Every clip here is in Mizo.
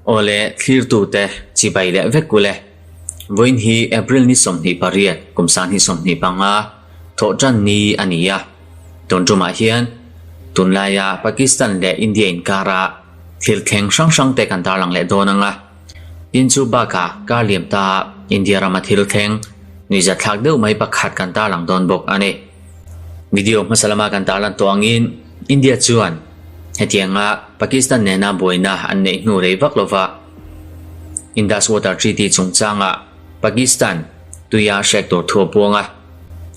Awle thlirtute chibai leh vek ule. Vawiin hi April ni 28 kum sangni 25 thawh tan ni a ni a. Tun tumah hian tunlaia Pakistan leh India inkara thil thleng hrang hrangte kan tarlang leh dawn ang a. Tin chu bakah kar liam ta India rama thil thleng nuihzatthlak deuh mai pakhat kan tarlang dawn bawk a ni. Video hmasa lama kan tarlan tawh angin India chuan hetianga Pakistan nena buaina an neih hnu rei vak lova Indus Water Treaty chungchanga Pakistan tuia hrek tur thu a puang a.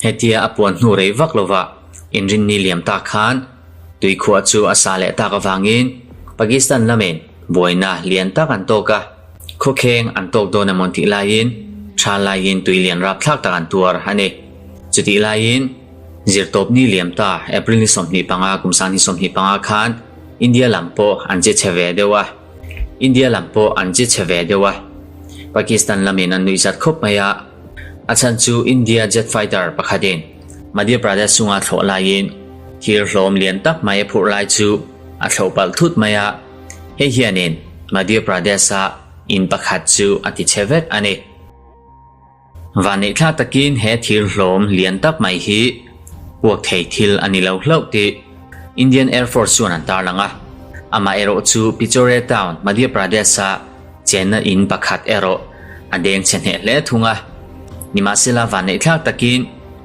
Hetia a puan hnu rei vak lova inrinni liam tak khan tuikhuah chu a sa leh tak avangin Pakistan lamin buaina lian tak an tawk a, khawkheng an tawk dawn emaw tih laiin tha laiin tui lian rapthlak tak an tuar a ni. Chutih laiin zirtawpni liam ta April ni 25 kum 2025 khan India lam pawh an che chhe ve deuh a. India lam pawh an che chhe ve deuh a, Pakistan lamin an nuihzat khawp mai a, a chhan chu India jet fighter pakhatin Madhya Pradesh chunga thlawh laiin thir hlawm lian tak mai a phurh lai chu a thlawh palh thut mai a, hei hianin Madhya Pradesh-a in pakhat chu a ti chhe vek a ni. Vanneihthla takin he thir hlawm lian tak mai hi puak thei thil a ni lo hlauh tih Indian Air Force chuan an tarlang a. Amah erawh chu Pichore town, Madhya Pradesh-a chenna in pakhat erawh a deng chhe hneh hle thung a. Nimahsela vanneihthlak takin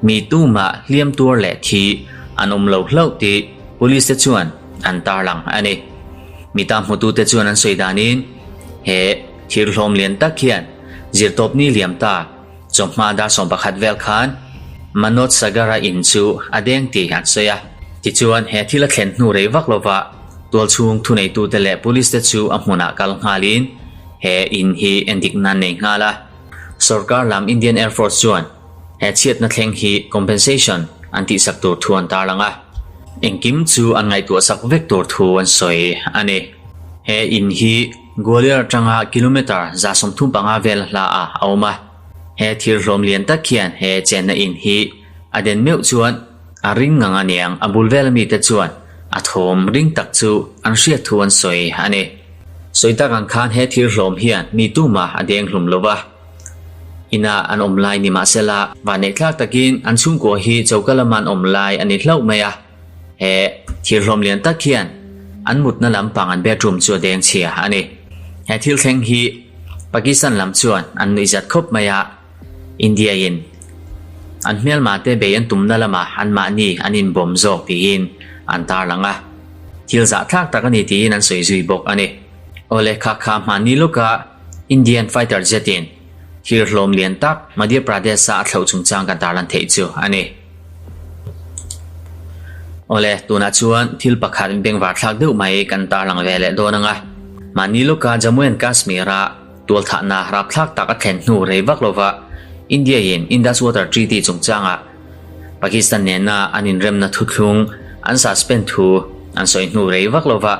mi tumah hliam tuar leh thi an awm lo hlauh tih police te chuan an tarlang a ni. Mi tam hmutute chuan an sawi danin he thir hlawm lian tak hian Zirtawpni liam ta chawhma dar 11 vel khan Manoj Sagar-a in chu a deng tih an sawi a. Tichuan he thil a thlen hnu rei vak lova tualchhung thuneitute leh police te chu a hmunah kal nghalin he in hi endik nan nei nghal a. Sorkar lam Indian Air Force chuan he chhiatna thleng hi compensation an tihsak tur thu an tarlang a. Engkim chu an ngaihtuahsak vek tur thu an sawi a ni. He in hi Gwalior atanga kilometre 35 vel hla ah a awm a. He thir hlawm lian tak hian he chenna in hi a den meuh chuan a ring ngang a niang a bul vel ami te chuan a thawm ring tak chu an hriat thu an sawi a ni. Sawi tak ang khan he thir hlawm hian mi tumah a deng hlum lo va. Inah an awm lai ni mahsela vanneihthlak takin an chhungkua hi choka lama an awm lai a ni hlauh mai a. He thir hlawm lian tak hian an mutna lampang an bedroom chu a deng chhia a ni. He thil thleng hi Pakistan lam chuan an nuihzat khawp mai a, India in an hmelma te bei an tumna lamah anmahni an inbawm zawk tiin an tarlang a, thil zahthlak tak a ni tiin an sawi zui bawk a ni. Awle kha kha hmanni lawka Indian fighter jet in thir hlawm lian tak Madhya Pradesh a a thlauh chungchang kan tarlan theih chu a ni. Awle, tunah chuan thil pakhat bengvar thlak deuh mai kan tarlang ve leh dawn ang a. Mahni lawka Jammu and Kashmir-a tualthahna rapthlak tak a thlen hnu rei vak lova India-in Indus Water Treaty chungchanga Pakistan nena an inremna thuthlung an suspend thu an sawi hnu rei vak lova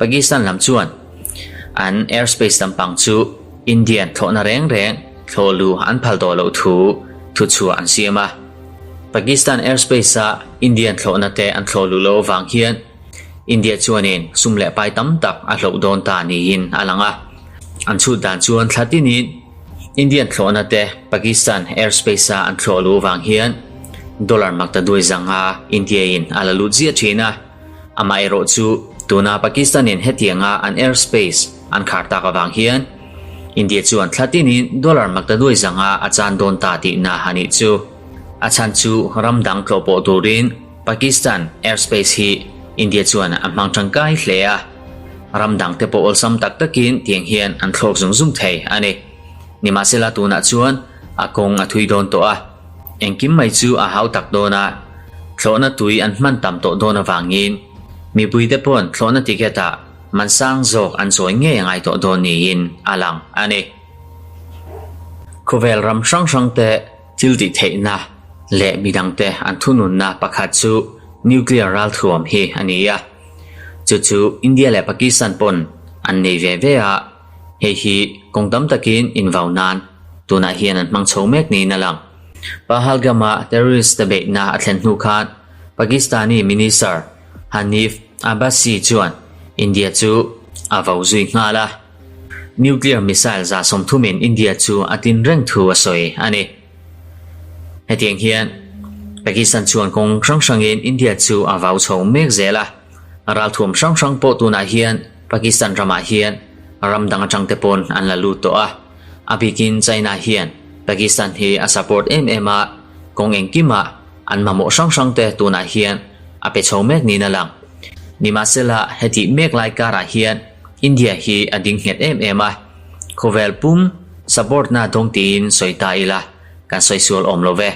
Pakistan lam chuan an airspace lampang chu Indian thlawhna reng reng thlawh lu an phal tawh loh thu thuchhuah an siam a. Pakistan airspace-a Indian thlawhna te an thlawh luh loh avang hian India chuanin sum leh pai tam tak a hloh dawn ta niin a lang a. An chhut dan chuan thla tinin Indian thlawhna te Pakistan airspace-a an thlawh luh avang hian dollar mak ta duai zanga India-in a la lut ziah thin a. Amaherawh chu tuna Pakistan-in hetianga an airspace an khar tak avang hian India chuan thla tinin dollar mak ta duai zanga a chan dawn ta tihna a nih chu. A chhan chu ram dang tlawh pawh turin Pakistan airspace hi India chuan a hmang tangkai hle a, ram dang te pawh awlsam tak takin tiang hian an thlawk zung zung thei a ni. Nimahsela tunah chuan a kawng a thui dawn tawh a, engkim mai chu a hau tak dawn a, thlawhna tui an hman tam tawh dawn avangin mipuite pawn thlawhna ticket ah Man sang zawk an chawi ngei a ngai tawh dawn niin a lang a ni. Khawvel ram hrang hrangte thil tih theihna leh midangte an thununna pakhat chu nuclear ralthuam hi a ni a. Chu chu India leh Pakistan pawn an nei ve ve a, hei hi kawng tam takin invau nan tunah hian an hmang chho mek niin a lang. Pahalgam-a terrorist te beihna a thlen hnu khan Pakistani Minister Hanif Abbasi chuan India chu a vo zui nghal a. Nuclear missile 30% in India chu a tin reng thu a sawi a ni. Hetiang hian Pakistan chuan kawng hrang hrangin India chu a vau chho mek zel a, ralthuam hrang hrang pawh tunah hian Pakistan ramah hian ram dang atang te pawn an la lut tawh a, a bikin China hian Pakistan hi a support em em a, kawng engkimah an mamawh hrang hrang te tunah hian a pe chho mek niin a lang. Nimahsela hetih mek lai karah hian India hi a ding nghet em em a, khawvel pum support na dawng tiin sawi ta ila kan sawi sual awm lo ve.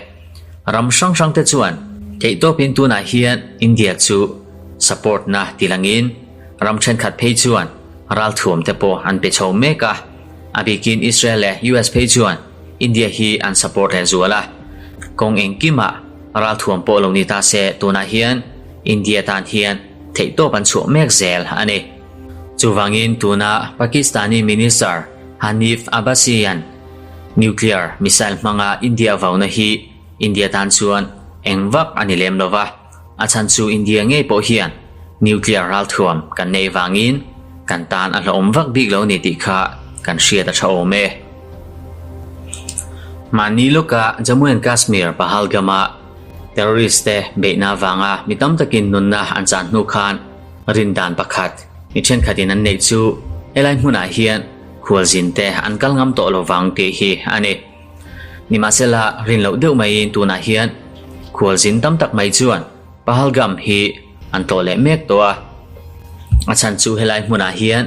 Ram hrang hrang te chuan theihtawpin tunah hian India chu support na ti langin ram thenkhat phei chuan ralthuam te pawh an pe chho mek a, a bikin Israel leh US phei chuan India hi an support leh zual a, kawng engkimah ralthuam pawh lo ni ta se tunah hian India tan hian theihtawp an chhuah mek zel a ni. Chuvangin tuna Pakistani Minister Hanif Abbasi-a'n nuclear missile hmanga India vauna hi India tan chuan eng vak a ni lem lo va, a chhan chu India ngei pawh hian nuclear ralthuam kan nei vangin kan tan a hlauhawm vak bik lo ni tih kha kan hriat a tha awm e. Mahni lawka Jammu and Kashmir Pahalgam-a terrorist te beihna avanga mi tam takin nunna an chan hnu khan Rin dan pakhat mi thenkhatin an neih chu helai hmunah hian khualzin te an kal ngam tawh lo vang tih hi a ni. Nimahsela rin loh deuh maiin tunah hian khualzin tam tak mai chuan Pahalgam hi an tlawh leh mek tawh a. A chhan chu helai hmunah hian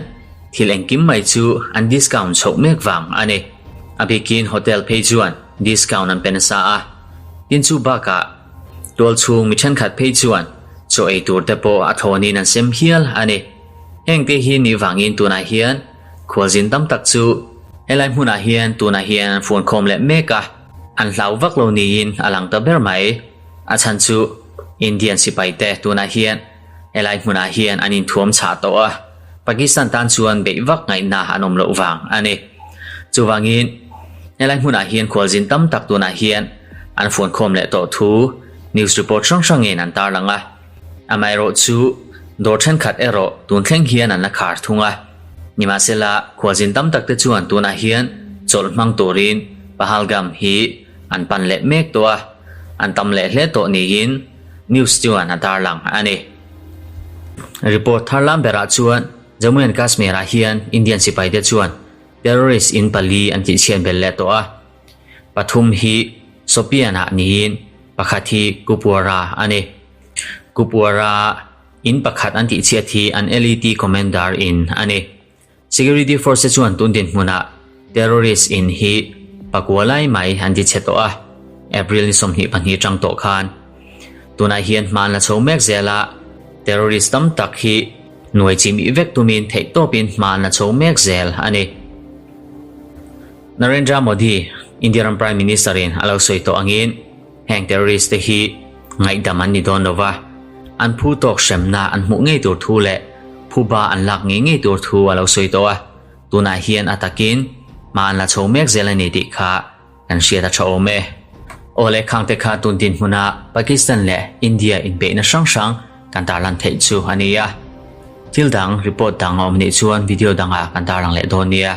thil engkim mai chu an discount chhoh mek vang a ni. A bikin hotel phei chuan discount an pe nasa a, tin chu bakah Tual chhung mi thenkhat phei chuan chaw ei tur te pawh a thawnin an sem hial a ni. Heng te hi ni vangin tunah hian khualzin tam tak chu helai hmunah hian tunah hian an fuan khawm leh mek a, an hlau vak lo niin a lang ta ber mai. A chhan chu Indian sipai te tunah hian helai hmunah hian an inthuam chhah tawh a, Pakistan tan chuan beih vak ngaihna an awm loh vang a ni. Chuvangin, helai hmunah hian khualzin tam tak tunah hian an fuan khawm leh tawh thu news report hrang hrangin an tarlang a. Amaherawh chu dawr thenkhat erawh tun thleng hian an la khar thung a. Nimahsela, khualzin tam tak te chuan tunah hian chawlh hmang turin Pahalgam hi an pan leh mek tawh a, an tam leh hle tawh niin news chuan a tarlang a ni. Report thar lam berah chuan Jammu and Kashmir-ah hian Indian sipaite chuan terrorist in pali an tihchhiat belh leh tawh a, pathum hi Shopian-ah niin pakhat hi Kupwara a ni. Kupwara in pakhat an tihchhiat hi an LET commander in a ni. Security force te chuan tun dinhmunah terrorist in hi pakua lai mai an ti chhe tawh a, April ni 22 tang tawh khan. Tunah hian hma an la chho mek zel a, terrorist tam tak hi nuai chimih vek tumin theihtawpin hma an la chho mek zel a ni. Narendra Modi, India ram Prime Minister in a lo sawi tawh angin heng terrorist te hi ngaihdam an ni dawn lo va, an phu tawk hremna an hmuh ngei tur thu leh phuba an lak ngei ngei tur thu a lo sawi tawh a, tunah hian a takin hma an la chho mek zel a ni tih kha kan hriat a tha awm e. Aw leh khangte kha tun dinhmuna Pakistan leh India inbeihna hrang hrang kan tarlan theih chu a ni a. Thil dang report dang a awm nih chuan video dangah kan tarlang leh dawn nia.